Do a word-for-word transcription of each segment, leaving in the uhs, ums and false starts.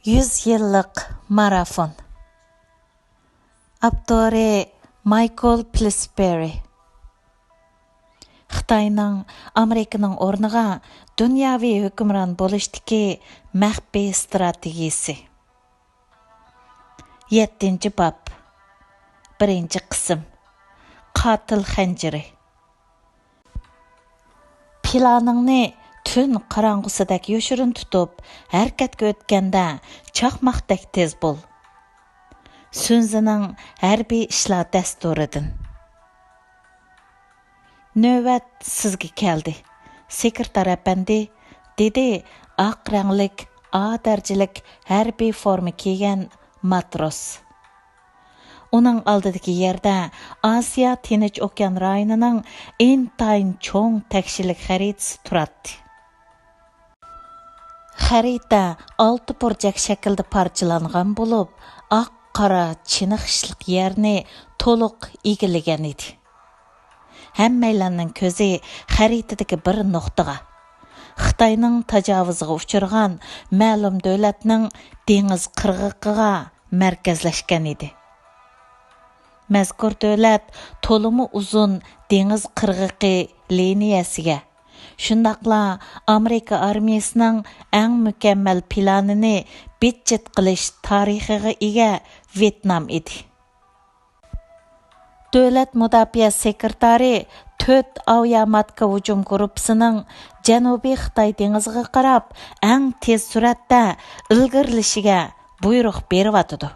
يۈز يىللىق مارافون. ئاپتورى مايكل پىلسبېرى. خىتاينىڭ ئامېرىكىنىڭ ئورنىغا دۇنياۋى ھۆكۈمران بولۇشتىكى مەخپىي ئىستراتېگىيىسى. يەتتىنچى باب. بىرىنچى قىسىم. قاتىل خەنجىرى. پىلانىڭنى تۈن قاراڭغۇسىدەك يوشۇرۇن تۇتۇپ، ھەرىكەتكە ئۆتكەندە چاقماقتەك تېز بول. سۈنزىنىڭ ھەربىي ئىشلار دەستۇرىدىن. نۆۋەت سىزگە كەلدى، سېكرېتار ئەپەندى، دېدى ئاق رەڭلىك، ئا دەرىجىلىك ھەربىي فورما كىيگەن ماتروس. ئۇنىڭ ئالدىدىكى يەردە ئاسىيا تىنچ ئوكيان رايونىنىڭ ئىنتايىن چوڭ تەكشىلىك خەرىتىسى تۇراتتى. خەرىتە ئالتە بۇرجەك شەكىلدە پارچىلانغان بولۇپ، ئاق-قارا چېنىقىشلىق يەرنى تولۇق ئىگىلىگەن ئىدى. ھەممەيلەننىڭ كۆزى خەرىتىدىكى بىر نۇقتىغا، خىتاينىڭ تاجاۋۇزىغا ئۇچرىغان مەلۇم دۆلەتنىڭ دېڭىز قىرغىقىغا مەركەزلەشكەن ئىدى. مەزكۇر دۆلەت تولىمۇ ئۇزۇن دېڭىز قىرغىقى لىنىيەسىگە، شۇنداقلا ئامېرىكا ئارمىيەسىنىڭ ئەڭ مۇكەممەل پىلانىنى بىت-چىت قىلىش تارىخىغا ئىگە ۋيېتنام ئىدى. دۆلەت مۇداپىئە سېكرېتارى تۆت ئاۋىياماتكا ھۇجۇم گۇرۇپپىسىنىڭ جەنۇبىي خىتاي دېڭىزىغا قاراپ ئەڭ تېز سۈرئەتتە ئىلگىرىلىشىگە بۇيرۇق بېرىۋاتىدۇ.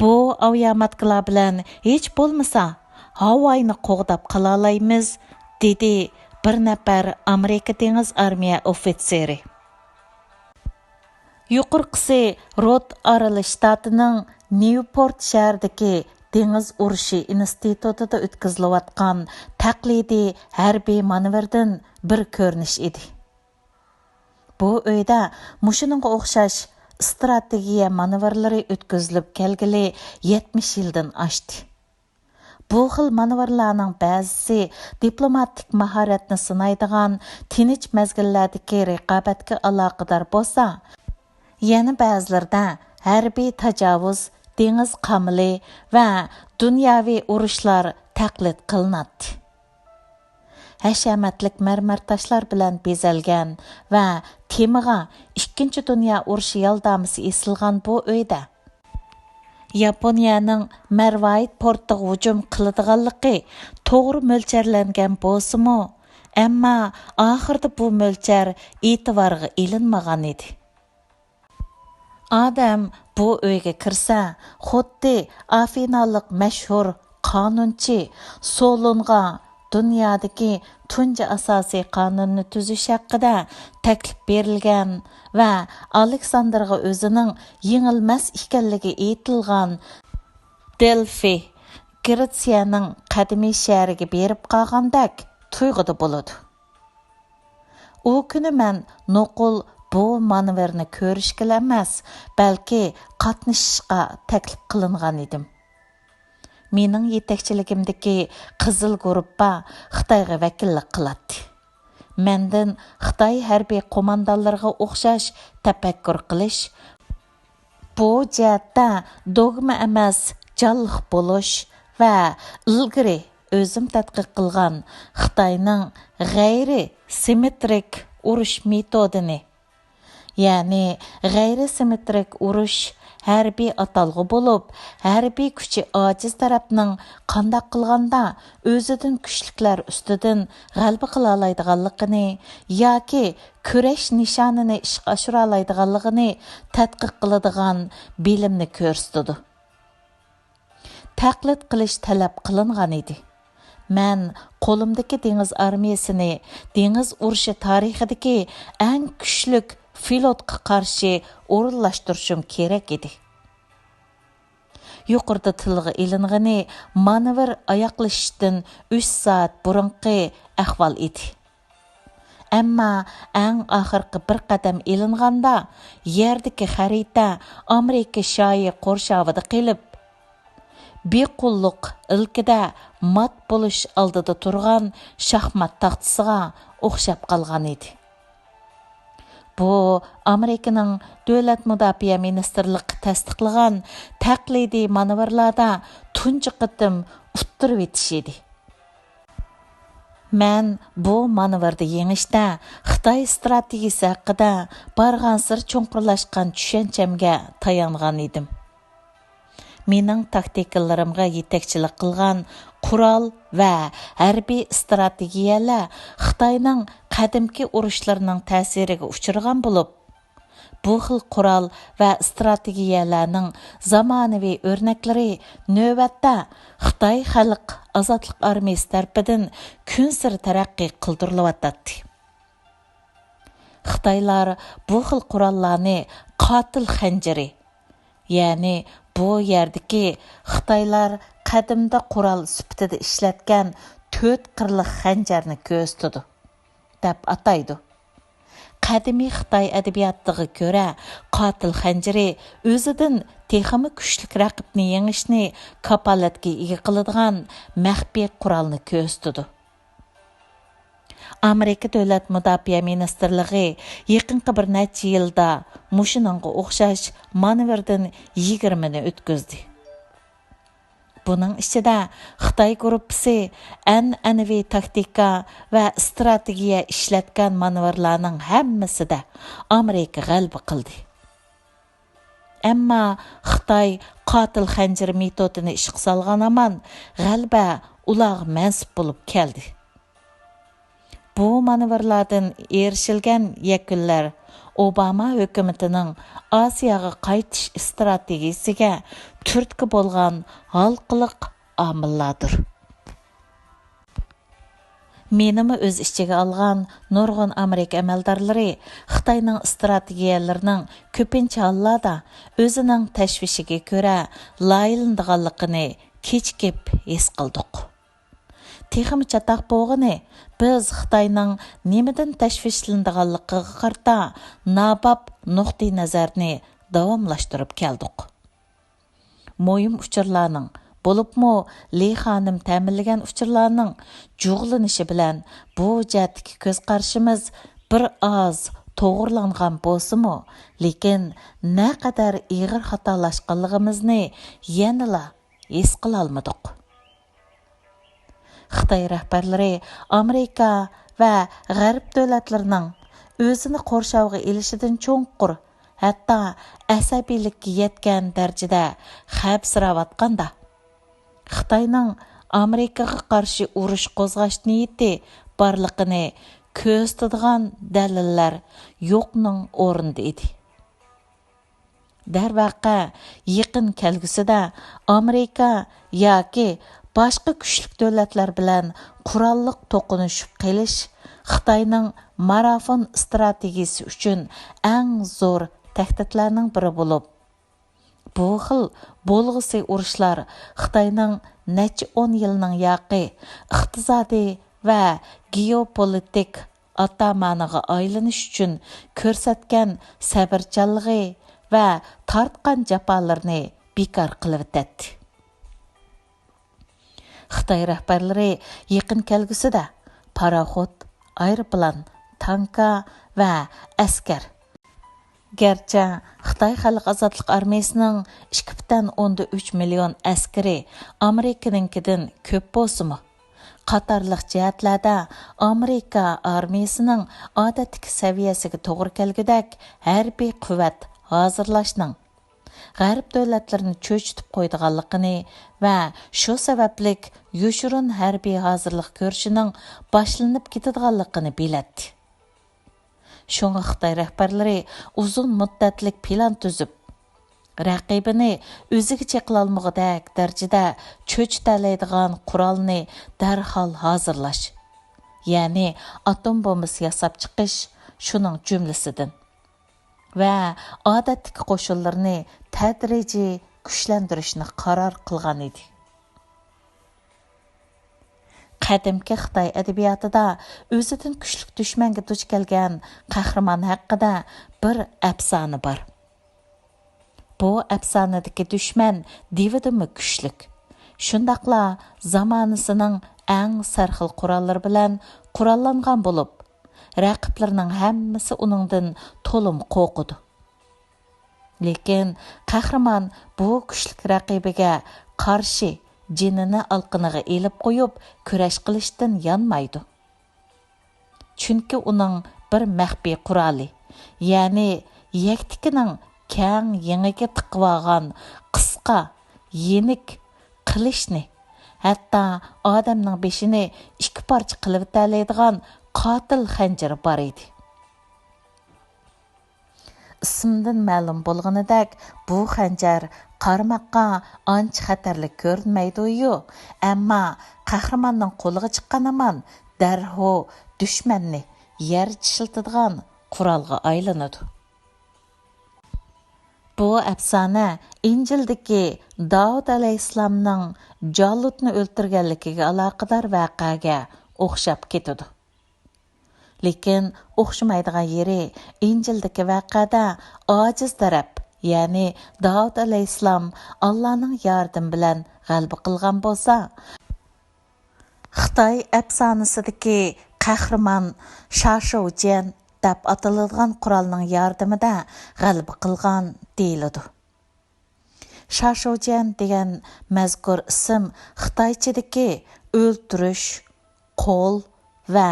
بۇ ئاۋىياماتكىلار بىلەن ھېچ بولمىسا ھاۋاينى قوغداپ قالالايمىز، دېدى بىر نەپەر ئامېرىكا دېڭىز ئارمىيە ئوفىتسېرى. يۇقىرىقىسى رود ئارىلى شتاتىنىڭ نيۇپورت شەھىرىدىكى دېڭىز ئۇرۇشى ئىنستىتۇتىدا ئۆتكۈزۈلۈۋاتقان تەقلىدىي ھەربىي مانېۋىردىن بىر كۆرۈنۈش ئىدى. بۇ ئۆيدە مۇشۇنىڭغا ئوخشاش ئىستراتېگىيە مانېۋىرلىرى ئۆتكۈزۈلۈپ كەلگىلى يەتمىش يىلدىن ئاشتى. بۇ خىل مانېۋىرلارنىڭ بەزىسى دىپلوماتىك ماھارەتنى سىنايدىغان تىنچ مەزگىللەردىكى رىقابەتكە ئالاقىدار بولسا، يەنە بەزىلىرىدە ھەربىي تاجاۋۇز، دېڭىز قامىلى ۋە دۇنياۋى ئۇرۇشلار تەقلىد قىلىناتتى. ھەشەمەتلىك مەرمەر تاشلار بىلەن بېزەلگەن ۋە تېمىغا ئىككىنچى دۇنيا ئۇرۇشى يالدامىسى ئېسىلغان بۇ ئۆيدە، ياپونىيەنىڭ مەرۋايىت پورتىغا ھۇجۇم قىلىدىغانلىقى توغرا مۆلچەرلەنگەن بولسىمۇ، ئەمما ئاخىرىدا بۇ مۆلچەر ئېتىبارغا ئېلىنمىغان ئىدى. ئادەم بۇ ئۆيگە كىرسە، خۇددى ئافىنالىق مەشھۇر قانۇنچى سولۇنغا دۇنيادىكى تۇنجى ئاساسىي قانۇننى تۈزۈش ھەققىدە تەكلىپ بېرىلگەن ۋە ئالېكساندىرغا ئۆزىنىڭ يېڭىلمەس ئىكەنلىكى ئېيتىلغان دېلفى، گرېتسىيەنىڭ قەدىمىي شەھىرىگە بېرىپ قالغاندەك تۇيغۇدا بولىدۇ. ئۇ كۈنى مەن نوقۇل بۇ مانېۋىرنى كۆرۈشكىلا ئەمەس، بەلكى قاتنىشىشقا تەكلىپ قىلىنغان ئىدىم. مېنىڭ يېتەكچىلىكىمدىكى قىزىل گۇرۇپپا خىتايغا ۋەكىللىك قىلاتتى. مەندىن خىتاي ھەربىي قوماندانلىرىغا ئوخشاش تەپەككۇر قىلىش، بۇ جەھەتتە دوگما ئەمەس، جانلىق بولۇش ۋە ئىلگىرى ئۆزۈم تەتقىق قىلغان خىتاينىڭ غەيرىي سىممېترىك ئۇرۇش مېتودىنى، يەنى غەيرىي سىممېترىك ئۇرۇش ھەربىي ئاتالغۇ بولۇپ، ھەربىي كۈچى ئاجىز تەرەپنىڭ قانداق قىلغاندا ئۆزىدىن كۈچلۈكلەر ئۈستىدىن غەلىبە قىلالايدىغانلىقىنى ياكى كۈرەش نىشانىنى ئىشقا ئاشۇرالايدىغانلىقىنى تەتقىق قىلىدىغان بىلىمنى كۆرسىتىدۇ. تەقلىد قىلىش تەلەپ قىلىنغان ئىدى. مەن قولۇمدىكى دېڭىز ئارمىيەسىنى دېڭىز ئۇرۇشى تارىخىدىكى ئەڭ كۈچلۈك فلوتقا قارشى ئورۇنلاشتۇرۇشۇم كېرەك ئىدى. يۇقىرىدا تىلغا ئېلىنغىنى مانېۋىر ئاياغلىشىشتىن ئۈچ سائەت بۇرۇنقى ئەھۋال ئىدى. ئەمما ئەڭ ئاخىرقى بىر قەدەم ئېلىنغاندا، يەردىكى خەرىتە ئامېرىكا شاھى قورشاۋىدا قېلىپ، بىقۇللۇق ئىلكىدە مات بولۇش ئالدىدا تۇرغان شاھمات تاختىسىغا ئوخشاپ قالغان ئىدى. بۇ ئامېرىكىنىڭ دۆلەت مۇداپىئە مىنىستىرلىقى تەستىقلىغان تەقلىدىي مانېۋىرلاردا تۇنجى قېتىم ئۇتتۇرۇۋېتىش ئىدى. مەن بۇ مانېۋىردا يېڭىشتە خىتاي ئىستراتېگىيىسى ھەققىدە بارغانسېرى چوڭقۇرلاشقان چۈشەنچەمگە تايانغان ئىدىم. مېنىڭ تاكتىكىلىرىمغا يېتەكچىلىك قىلغان قورال ۋە ھەربىي ئىستراتېگىيەلەر خىتاينىڭ قەدىمكى ئۇرۇشلىرىنىڭ تەسىرىگە ئۇچرىغان بولۇپ، بۇ خىل قورال ۋە ئىستراتېگىيەلەرنىڭ زامانىۋى ئۆرنەكلىرى نۆۋەتتە خىتاي خەلق ئازادلىق ئارمىيىسى تەرىپىدىن كۈنسېرى تەرەققىي قىلدۇرۇلۇۋاتاتتى. خىتايلار بۇ خىل قوراللارنى قاتىل خەنجىرى، يەنى بۇ يەردىكى خىتايلار قەدىمدە قورال سۈپىتىدە ئىشلەتكەن تۆت قىرلىق خەنجەرنى كۆرسىتىدۇ، دەپ ئاتايدۇ. قەدىمىي خىتاي ئەدەبىياتىغا كۆرە، قاتىل خەنجىرى ئۆزىدىن تېخىمۇ كۈچلۈك رەقىبنى يېڭىشنى كاپالەتكە ئىگە قىلىدىغان مەخپىي قورالنى كۆرسىتىدۇ. ئامېرىكا دۆلەت مۇداپىئە مىنىستىرلىقى يېقىنقى بىر نەچچە يىلدا مۇشۇنىڭغا ئوخشاش مانېۋىردىن يىگىرمىنى ئۆتكۈزدى. بۇنىڭ ئىچىدە خىتاي گۇرۇپپىسى ئەنئەنىۋى تاكتىكا ۋە ئىستراتېگىيە ئىشلەتكەن مانېۋىرلارنىڭ ھەممىسىدە ئامېرىكا غەلىبە قىلدى. ئەمما خىتاي قاتىل خەنجىرى مېتودىنى ئىشقا سالغان ھامان غەلىبە ئۇلارغا مەنسۇپ بولۇپ كەلدى. بۇ مانېۋىرلاردىن ئېرىشىلگەن يەكۈنلەر ئوباما ھۆكۈمىتىنىڭ ئاسىياغا قايتىش ئىستراتېگىيىسىگە تۈرتكە بولغان ھالقىلىق ئامىللاردۇر. مېنىمۇ ئۆز ئىچىگە ئالغان نۇرغۇن ئامېرىكا ئەمەلدارلىرى خىتاينىڭ ئىستراتېگىيەلىرىنىڭ كۆپىنچە ھاللاردا ئۆزىنىڭ تەشۋىشىگە كۆرە لايىھەلىنىدىغانلىقىنى كېچىكىپ ھېس قىلدۇق. تېخىمۇ چاتاق بولغىنى، بىز خىتاينىڭ نېمىدىن تەشۋىشلىنىدىغانلىقىغا قارىتا ناباب نۇقتىئىنەزەرنى داۋاملاشتۇرۇپ كەلدۇق. مۇھىم ئۇچۇرلارنىڭ، بولۇپمۇ لى خانىم تەمىنلىگەن ئۇچۇرلارنىڭ جۇغلىنىشى بىلەن بۇ جەھەتتىكى كۆز قارىشىمىز بىر ئاز توغرىلانغان بولسىمۇ، لېكىن نەقەدەر ئېغىر خاتالاشقانلىقىمىزنى يەنىلا ھېس قىلالمىدۇق. خىتاي رەھبەرلىرى ئامېرىكا ۋە غەرب دۆلەتلىرىنىڭ ئۆزىنى قورشاۋغا ئېلىشىدىن چوڭقۇر، ھەتتا ئەسەبىيلىككە يەتكەن دەرىجىدە خەۋپسىرەۋاتقاندا، خىتاينىڭ ئامېرىكىغا قارشى ئۇرۇش قوزغاش نىيىتى بارلىقىنى كۆرسىتىدىغان دەلىللەر يوقنىڭ ئورنىدا ئىدى. دەرۋەقە، يېقىن كەلگۈسىدە ئامېرىكا ياكى باشقا كۈچلۈك دۆلەتلەر بىلەن قوراللىق توقۇنۇشۇپ قېلىش خىتاينىڭ مارافون ئىستراتېگىيىسى ئۈچۈن ئەڭ زور تەھدىتلەرنىڭ بىرى بولۇپ، بۇ خىل بولغۇسى ئۇرۇشلار خىتاينىڭ نەچچە ئون يىلنىڭ ياقى ئىقتىسادىي ۋە گېئوپولىتىك ئاتامانىغا ئايلىنىش ئۈچۈن كۆرسەتكەن سەۋرچانلىقى ۋە تارتقان جاپالىرىنى بىكار قىلىۋېتەتتى. خىتاي رەھبەرلىرى يېقىن كەلگۈسىدە پاراخوت، ئايروپىلان، تانكا ۋە ئەسكەر، گەرچە خىتاي خەلق ئازادلىق ئارمىيىسىنىڭ ئىككى پۈتۈن ئوندىن ئۈچ مىليون ئەسكىرى ئامېرىكىنىڭكىدىن كۆپ بولسىمۇ، قاتارلىق جەھەتلەردە ئامېرىكا ئارمىيىسىنىڭ ئادەتتىكى سەۋىيەسىگە توغرا كەلگۈدەك ھەربىي قۇۋۋەت ھازىرلاشنىڭ غەرب دۆلەتلىرىنى چۆچۈتۈپ قويىدىغانلىقىنى ۋە شۇ سەۋەبلىك يوشۇرۇن ھەربىي ھازىرلىق كۆرۈشىنىڭ باشلىنىپ كېتىدىغانلىقىنى بىلەتتى. شۇڭا خىتاي رەھبەرلىرى ئۇزۇن مۇددەتلىك پىلان تۈزۈپ، رەقىبىنى ئۆزىگە چېقىلالمىغۇدەك دەرىجىدە چۆچۈتەلەيدىغان قورالنى دەرھال ھازىرلاش، يەنى ئاتوم بومبىسى ياساپ چىقىش شۇنىڭ جۈملىسىدىن ۋە ئادەتتىكى قوشۇنلىرىنى تەدرىجىي كۈچلەندۈرۈشنى قارار قىلغان ئىدى. قەدىمكى خىتاي ئەدەبىياتىدا ئۆزىدىن كۈچلۈك دۈشمەنگە دۇچ كەلگەن قەھرىمان ھەققىدە بىر ئەپسانە بار. بۇ ئەپسانىدىكى دۈشمەن دېۋىدىنمۇ كۈچلۈك، شۇنداقلا زامانىسىنىڭ ئەڭ سەرخىل قوراللىرى بىلەن قوراللانغان بولۇپ، رەقىبلىرىنىڭ ھەممىسى ئۇنىڭدىن تولىمۇ قورقىدۇ. لېكىن قەھرىمان بۇ كۈچلۈك رەقىبىگە قارشى جېنىنى ئالقىنىغا ئېلىپ قويۇپ، كۈرەش قىلىشتىن يانمايدۇ. چۈنكى ئۇنىڭ بىر مەخپىي قورالى، يەنى يەكتىكىنىڭ كەڭ يېڭىگە تىقىۋالغان قىسقا، يېنىك قىلىچنى، ھەتتا ئادەمنىڭ بېشىنى ئىككى پارچە قىلىۋېتەلەيدىغان قاتىل خەنجىرى بار ئىدى. ئىسمىدىن مەلۇم بولغىنىدەك، بۇ خەنجەر قارىماققا ئانچە خەتەرلىك كۆرۈنمەيدۇ-يۇ، ئەمما قەھرىماننىڭ قولىغا چىققان ھامان دەرھو دۈشمەننى يەر چىشلىتىدىغان قورالغا ئايلىنىدۇ. بۇ ئەپسانە ئىنجىلدىكى داۋۇت ئەلەيھىسسالامنىڭ جالۇتنى ئۆلتۈرگەنلىكىگە ئالاقىدار ۋەقەگە ئوخشاپ كېتىدۇ. لېكىن ئوخشىمايدىغان يېرى، ئىنجىلدىكى ۋەقەدە ئاجىز تەرەپ، يەنى داۋۇت ئەلەيھىسسالام ئاللانىڭ ياردىمى بىلەن غەلىبە قىلغان بولسا، خىتاي ئەپسانىسىدىكى قەھرىمان شاشۇجيەن دەپ ئاتىلىدىغان قورالنىڭ ياردىمىدە غەلىبە قىلغان دېيىلىدۇ. شاشۇجيەن دېگەن مەزكۇر ئىسىم خىتايچىدىكى ئۆلتۈرۈش، قول ۋە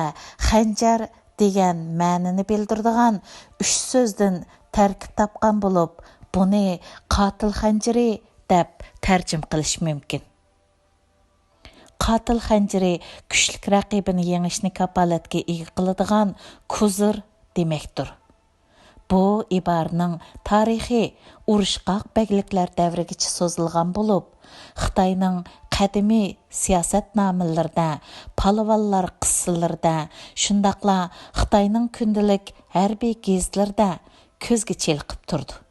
خەنجەر دېگەن مەنىنى بىلدۈرىدىغان ئۈچ سۆزدىن تەركىب تاپقان بولۇپ، بۇنى قاتىل خەنجىرى دەپ تەرجىمە قىلىش مۇمكىن. قاتىل خەنجىرى كۈچلۈك رەقىبىنى يېڭىشنى كاپالەتكە ئىگە قىلىدىغان كۇزۇر دېمەكتۇر. بۇ ئىبارىنىڭ تارىخى ئۇرۇشقاق بەگلىكلەر دەۋرىگىچە سوزۇلغان بولۇپ، خىتاينىڭ قەدىمىي سىياسەتنامىلىرىدە، پالۋانلار قىسسىلىرىدە، شۇنداقلا خىتاينىڭ كۈندىلىك ھەربىي گېزىتلىرىدە كۆزگە چېلىقىپ تۇرىدۇ.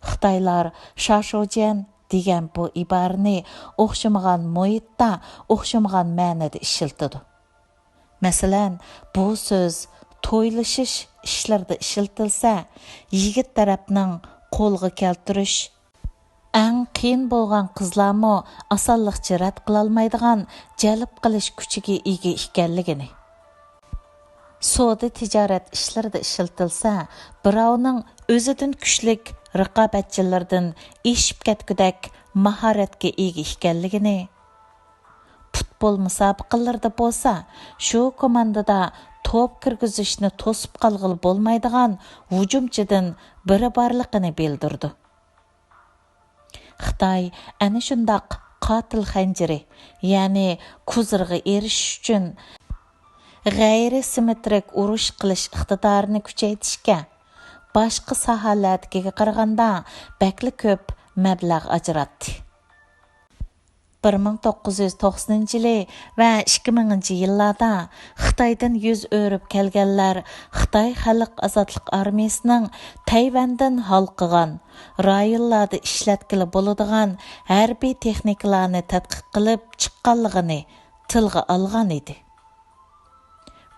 خىتايلار شاشۇجيەن دېگەن بۇ ئىبارىنى ئوخشىمىغان مۇھىتتا، ئوخشىمىغان مەنىدە ئىشلىتىدۇ. مەسىلەن، بۇ سۆز تويلىشىش ئىشلىرىدا ئىشلىتىلسە، يىگىت تەرەپنىڭ قولغا كەلتۈرۈش، ئەڭ قىيىن بولغان قىزلارمۇ ئاسانلىقچە رەت قىلالمايدىغان جەلپ قىلىش كۈچىگە ئىگە ئىكەنلىكىنى، سودا تىجارەت ئىشلىرىدا ئىشلىتىلسە، بىراۋنىڭ ئۆزىدىن كۈچلۈك رىقابەتچىلىرىدىن ئېشىپ كەتكۈدەك ماھارەتكە ئىگە ئىكەنلىكىنى، پۇتبول مۇسابىقىلىرىدا بولسا، شۇ كوماندىدا توپ كىرگۈزۈشنى توسۇپ قالغىلى بولمايدىغان ھۇجۇمچىدىن بىرى بارلىقىنى بىلدۈرىدۇ. خىتاي ئەنە شۇنداق قاتىل خەنجىرى، يەنى كۇزۇرغا ئېرىشىش ئۈچۈن غەيرىي سىممېترىك ئۇرۇش قىلىش ئىقتىدارىنى كۈچەيتىشكە باشقا ساھەلەردىكىگە قارىغاندا بەكلا كۆپ مەبلەغ ئاجراتتى. بىر مىڭ توققۇز يۈز توقسىنىنچى يىلى ۋە ئىككى مىڭىنچى يىللاردا خىتايدىن يۈز ئۆرۈپ كەلگەنلەر خىتاي خەلق ئازادلىق ئارمىيىسىنىڭ تەيۋەندىن ھالقىغان رايونلاردا ئىشلەتكىلى بولىدىغان ھەربىي تېخنىكىلارنى تەتقىق قىلىپ چىققانلىقىنى تىلغا ئالغان ئىدى.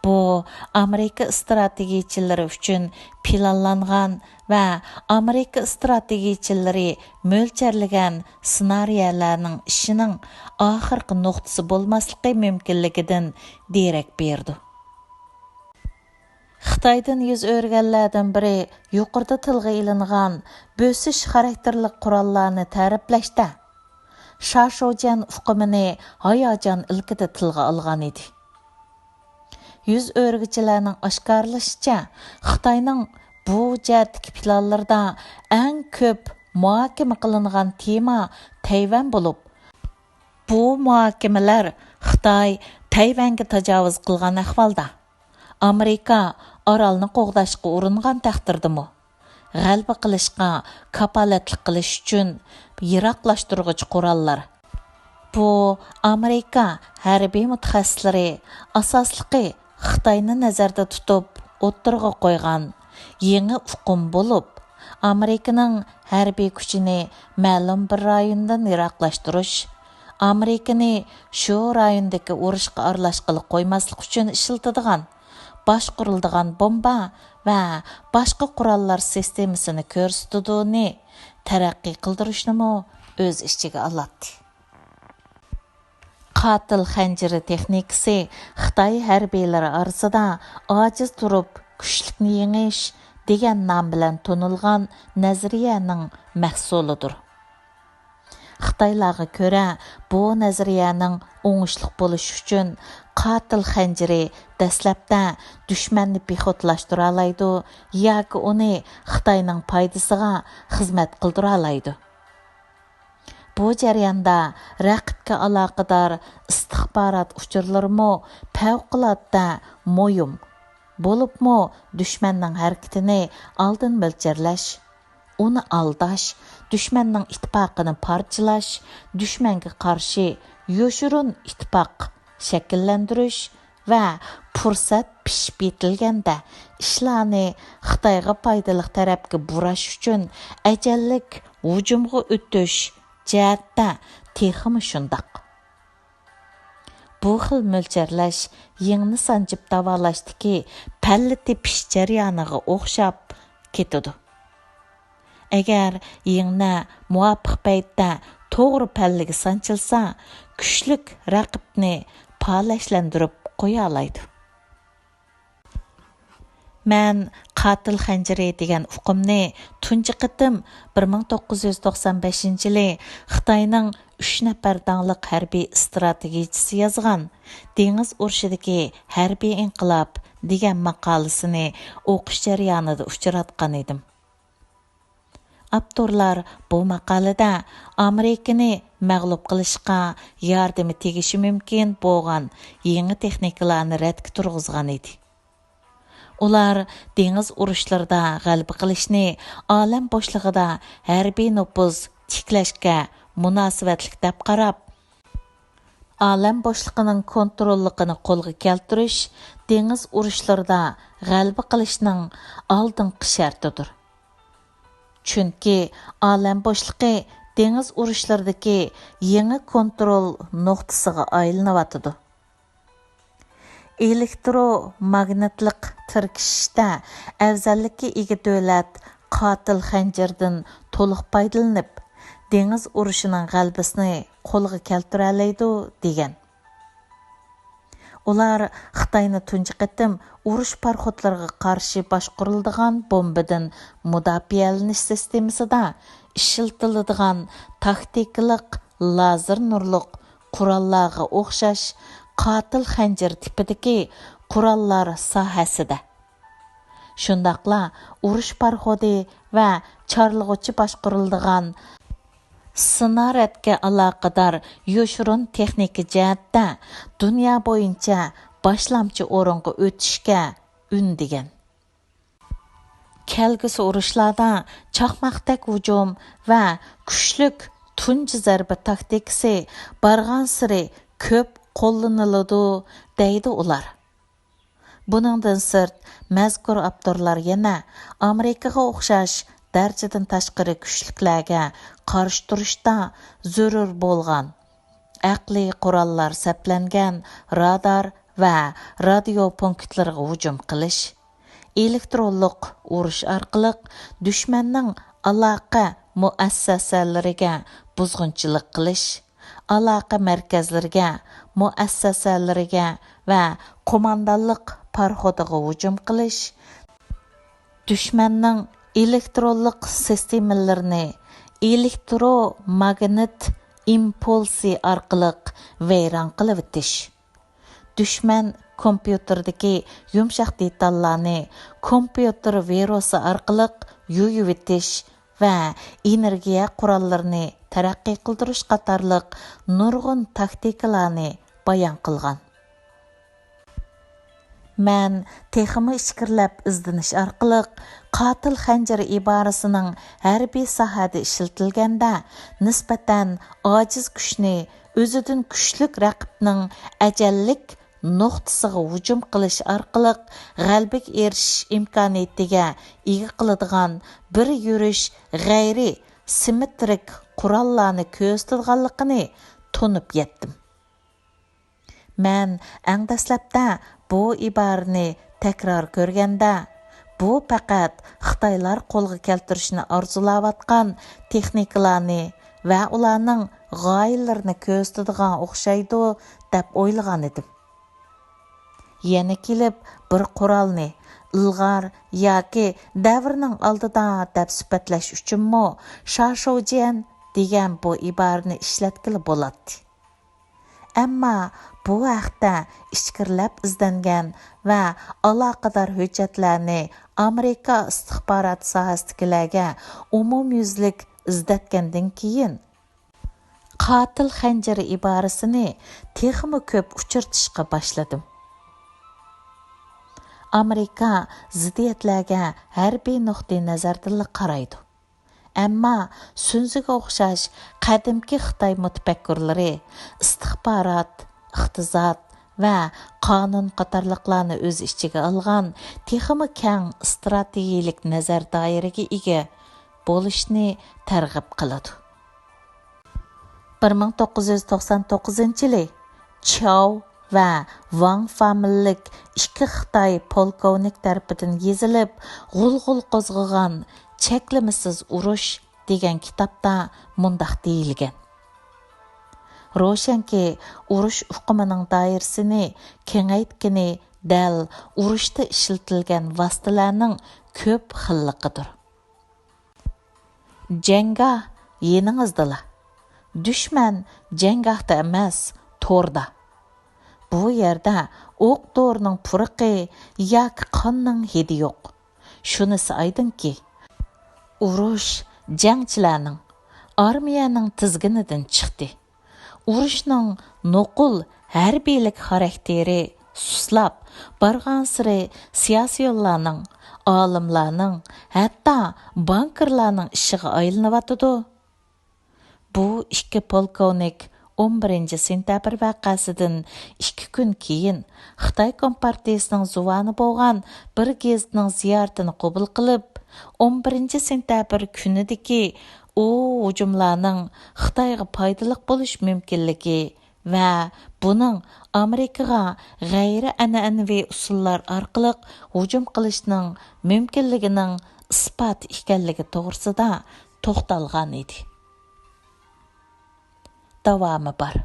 بۇ ئامېرىكا ئىستراتېگىيىچىلىرى ئۈچۈن پىلانلانغان ۋە ئامېرىكا ئىستراتېگىيىچىلىرى مۆلچەرلىگەن سېنارىيەلەرنىڭ ئىشىنىڭ ئاخىرقى نۇقتىسى بولماسلىقى مۇمكىنلىكىدىن دېرەك بېرىدۇ. خىتايدىن يۈز ئۆرۈگەنلەردىن بىرى يۇقىرىدا تىلغا ئېلىنغان بۆسۈش خاراكتېرلىك قوراللارنى تەرىپلەشتە شاشۇجيەن ئۇقۇمىنى ھاياجان ئىلكىدە تىلغا ئالغان ئىدى. يۈز ئۆرۈگۈچىلەرنىڭ ئاشكارىلىشىچە، خىتاينىڭ بۇ جەھەتتىكى پىلانلىرىدا ئەڭ كۆپ مۇھاكىمە قىلىنغان تېما تەيۋەن بولۇپ، بۇ مۇھاكىمىلەر خىتاي تەيۋەنگە تاجاۋۇز قىلغان ئەھۋالدا، ئامېرىكا ئارالنى قوغداشقا ئۇرۇنغان تەقدىردىمۇ، غەلىبە قىلىشقا كاپالەتلىك قىلىش ئۈچۈن يىراقلاشتۇرغۇچ قوراللار. بۇ ئامېرىكا ھەربىي مۇتەخەسسىسلىرى، ئاساسلىقى خىتاينى نەزەردە تۇتۇپ ئوتتۇرىغا قويغان يېڭى ئۇقۇم بولۇپ، ئامېرىكىنىڭ ھەربىي كۈچىنى مەلۇم بىر رايوندىن يىراقلاشتۇرۇش، ئامېرىكىنى شۇ رايوندىكى ئۇرۇشقا ئارىلاشقىلى قويماسلىق ئۈچۈن ئىشلىتىدىغان، باشقۇرۇلىدىغان بومبا ۋە باشقا قوراللار سىستېمىسىنى كۆرسىتىدۇنى تەرەققىي قىلدۇرۇشنىمۇ ئۆز ئىچىگە ئالاتتى. قاتىل خەنجىرى تېخنىكىسى خىتاي ھەربىيلىرى ئارىسىدا «ئاجىز تۇرۇپ، كۈچلۈكنى يېڭىش» دېگەن نام بىلەن تونۇلغان نەزەرىيەنىڭ مەھسۇلىدۇر. خىتايلارغا كۆرە، بۇ نەزەرىيەنىڭ ئوڭۇشلۇق بولۇشى ئۈچۈن، قاتىل خەنجىرى دەسلەپتە دۈشمەننى بىخۇدلاشتۇرالايدۇ ياكى ئۇنى خىتاينىڭ پايدىسىغا خىزمەت قىلدۇرالايدۇ. بۇ جەرياندا رەقىبكە ئالاقىدار ئىستىخبارات ئۇچۇرلىرىمۇ پەۋقۇلئاددە مۇھىم، بولۇپمۇ دۈشمەننىڭ ھەرىكىتىنى ئالدىن مۆلچەرلەش، ئۇنى ئالداش، دۈشمەننىڭ ئىتتىپاقىنى پارچىلاش، دۈشمەنگە قارشى يوشۇرۇن ئىتتىپاق شەكىللەندۈرۈش ۋە پۇرسەت پىشىپ يېتىلگەندە ئىشلارنى خىتايغا پايدىلىق تەرەپكە بۇراش ئۈچۈن ئەجەللىك ھۇجۇمغا ئۆتۈش جەھەتتە تېخىمۇ شۇنداق. بۇ خىل مۆلچەرلەش يىڭنە سانجىپ داۋالاشتىكى پەللە تېپىش جەريانىغا ئوخشاپ كېتىدۇ. ئەگەر يىڭنە مۇۋاپىق پەيتتە توغرا پەللىگە سانچىلسا، كۈچلۈك رەقىبنى پالەچلەندۈرۈپ قويالايدۇ. مەن قاتىل خەنجىرى دېگەن ئۇقۇمنى تۇنجى قېتىم بىر مىڭ توققۇز يۈز توقسان بەشىنچى يىلى خىتاينىڭ ئۈچ نەپەر داڭلىق ھەربىي ئىستراتېگىيىچىسى يازغان «دېڭىز ئۇرۇشىدىكى ھەربىي ئىنقىلاب» دېگەن ماقالىسىنى ئوقۇش جەريانىدا ئۇچراتقان ئىدىم. ئاپتورلار بۇ ماقالىدە ئامېرىكىنى مەغلۇپ قىلىشقا ياردىمى تېگىشى مۇمكىن بولغان يېڭى تېخنىكىلارنى رەتكە تۇرغۇزغان ئىدى. ئۇلار دېڭىز ئۇرۇشلىرىدا غەلىبە قىلىشنى ئالەم بوشلۇقىدا ھەربىي نوپۇز تىكلەشكە مۇناسىۋەتلىك دەپ قاراپ، ئالەم بوشلۇقىنىڭ كونتروللۇقىنى قولغا كەلتۈرۈش دېڭىز ئۇرۇشلىرىدا غەلىبە قىلىشنىڭ ئالدىنقى شەرتىدۇر. چۈنكى ئالەم بوشلۇقى دېڭىز ئۇرۇشلىرىدىكى يېڭى كونترول نۇقتىسىغا ئايلىنىۋاتىدۇ. ئېلېكتروماگنىتلىق تىركىشىشتە ئەۋزەللىككە ئىگە دۆلەت قاتىل خەنجىردىن تولۇق پايدىلىنىپ، دېڭىز ئۇرۇشىنىڭ غەلىبىسىنى قولغا كەلتۈرەلەيدۇ، دېگەن. ئۇلار خىتاينى تۇنجى قېتىم ئۇرۇش پاراخوتلىرىغا قارشى باشقۇرۇلىدىغان بومبىدىن مۇداپىئەلىنىش سىستېمىسىدا ئىشلىتىلىدىغان تاكتىكىلىق لازېر نۇرلۇق قوراللارغا ئوخشاش قاتىل خەنجەر تىپىدىكى قوراللار ساھەسىدە، شۇنداقلا ئۇرۇش پاراخوتى ۋە چارلىغۇچى باشقۇرۇلىدىغان سىنارەدكە ئالاقىدار يوشۇرۇن تېخنىكا جەھەتتە دۇنيا بويىچە باشلامچى ئورۇنغا ئۆتۈشكە ئۈندىگەن. كەلگۈسى ئۇرۇشلاردا چاقماقتەك ھۇجۇم ۋە كۈچلۈك تۇنجى زەربە تاكتىكىسى بارغانسېرى كۆپ قوللىنىلىدۇ، دەيدۇ ئۇلار. بۇنىڭدىن سىرت، مەزكۇر ئاپتورلار يەنە ئامېرىكىغا ئوخشاش دەرىجىدىن تاشقىرى كۈچلۈكلەرگە قارشى تۇرۇشتا زۆرۈر بولغان ئەقلىي قوراللار سەپلەنگەن رادار ۋە رادىيو پونكىتلىرىغا ھۇجۇم قىلىش، ئېلېكترونلۇق ئۇرۇش ئارقىلىق دۈشمەننىڭ ئالاقە مۇئەسسەسەلىرىگە بۇزغۇنچىلىق قىلىش، ئالاقە مەركەزلىرىگە، مۇئەسسەسەلىرىگە ۋە قوماندانلىق پاراخوتىغا ھۇجۇم قىلىش، دۈشمەننىڭ ئېلېكترونلۇق سىستېمىلىرىنى ئېلېكتروماگنىت ئىمپۇلسى ئارقىلىق ۋەيران قىلىۋېتىش، دۈشمەن كومپيۇتېردىكى يۇمشاق دېتاللارنى كومپيۇتېر ۋىرۇسى ئارقىلىق يۇيۇۋېتىش ۋە ئېنېرگىيە قوراللىرىنى تەرەققىي قىلدۇرۇش قاتارلىق نۇرغۇن تاكتىكىلارنى بايان قىلغان. مەن تېخىمۇ ئىچكىرىلەپ ئىزدىنىش ئارقىلىق، قاتىل خەنجىرى ئىبارىسىنىڭ ھەربىي ساھەدە ئىشلىتىلگەندە نىسبەتەن ئاجىز كۈچنى ئۆزىدىن كۈچلۈك رەقىبنىڭ ئەجەللىك نۇقتىسىغا ھۇجۇم قىلىش ئارقىلىق غەلىبىگە ئېرىشىش ئىمكانىيىتىگە ئىگە قىلىدىغان بىر يۈرۈش غەيرىي سىممېترىك قوراللارنى كۆرسىتىدىغانلىقىنى تونۇپ يەتتىم. مەن ئەڭ دەسلەپتە بۇ ئىبارىنى تەكرار كۆرگەندە، بۇ پەقەت خىتايلار قولغا كەلتۈرۈشنى ئارزۇلاۋاتقان تېخنىكىلارنى ۋە ئۇلارنىڭ غايىلىرىنى كۆرسىتىدىغان ئوخشايدۇ دەپ ئويلىغانىدىم. يەنە كېلىپ بىر قورالنى ئىلغار ياكى دەۋرنىڭ ئالدىدا دەپ سۈپەتلەش ئۈچۈنمۇ شاشوجيەن دېگەن بۇ ئىبارىنى ئىشلەتكىلى بولاتتى. ئەمما بۇ ھەقتە ئىچكىرىلەپ ئىزدەنگەن ۋە ئالاقىدار ھۆججەتلەرنى ئامېرىكا ئىستىخبارات ساھەسىدىكىلەرگە ئومۇميۈزلۈك ئىزدەتكەندىن كېيىن، قاتىل خەنجىرى ئىبارىسىنى تېخىمۇ كۆپ ئۇچرىتىشقا باشلىدىم. ئامېرىكا زىددىيەتلەرگە ھەربىي نۇقتىئى نەزەردىنلا قارايدۇ. ئەمما سۈنزىگە ئوخشاش قەدىمكى خىتاي مۇتەپەككۇرلىرى ئىستىخبارات، ئىقتىساد ۋە قانۇن قاتارلىقلارنى ئۆز ئىچىگە ئالغان تېخىمۇ كەڭ ئىستراتېگىيەلىك نەزەر دائىرىگە ئىگە بولۇشنى تەرغىب قىلىدۇ. بىر مىڭ توققۇز يۈز توقسان توققۇزىنچى يىلى چياۋ ۋە ۋاڭ فامىلىلىك ئىككى خىتاي پولكوۋنىك تەرىپىدىن يېزىلىپ، غۇلغۇلا قوزغىغان چەكلىمىسىز ئۇرۇش دېگەن كىتابتا مۇنداق دېيىلگەن: روشەنكى، ئۇرۇش ئۇقۇمىنىڭ دائىرىسىنى كېڭەيتكىنى دەل ئۇرۇشتا ئىشلىتىلگەن ۋاسىتىلەرنىڭ كۆپ خىللىقىدۇر. جەڭگاھ يېنىڭىزدىلا. دۈشمەن جەڭگاھتا ئەمەس، توردا. بۇ يەردە ئوق-دورىنىڭ پۇرىقى ياكى قاننىڭ ھىدى يوق. شۇنىسى ئايدىڭكى، ئۇرۇش جەڭچىلەرنىڭ، ئارمىيەنىڭ تىزگىنىدىن چىقتى. ئۇرۇشنىڭ نوقۇل ھەربىيلىك خاراكتېرى سۇسلاپ بارغانسېرى سىياسىيونلارنىڭ، ئالىملارنىڭ، ھەتتا بانكىرلارنىڭ ئىشىغا ئايلىنىۋاتىدۇ. بۇ ئىككى پولكوۋنىك ئون بىرىنچى سېنتەبىر ۋەقەسىدىن ئىككى كۈن كېيىن خىتاي كومپارتىيىسىنىڭ زۇۋانى بولغان بىر گېزىتنىڭ زىيارىتىنى قوبۇل قىلىپ، ئون بىرىنچى سېنتەبىر كۈنىدىكى ئۇ ھۇجۇملارنىڭ خىتايغا پايدىلىق بولۇش مۇمكىنلىكى ۋە بۇنىڭ ئامېرىكىغا غەيرىي ئەنئەنىۋى ئۇسۇللار ئارقىلىق ھۇجۇم قىلىشنىڭ مۇمكىنلىكىنىڭ ئىسپاتى ئىكەنلىكى توغرىسىدا توختالغان ئىدى. داۋامى بار.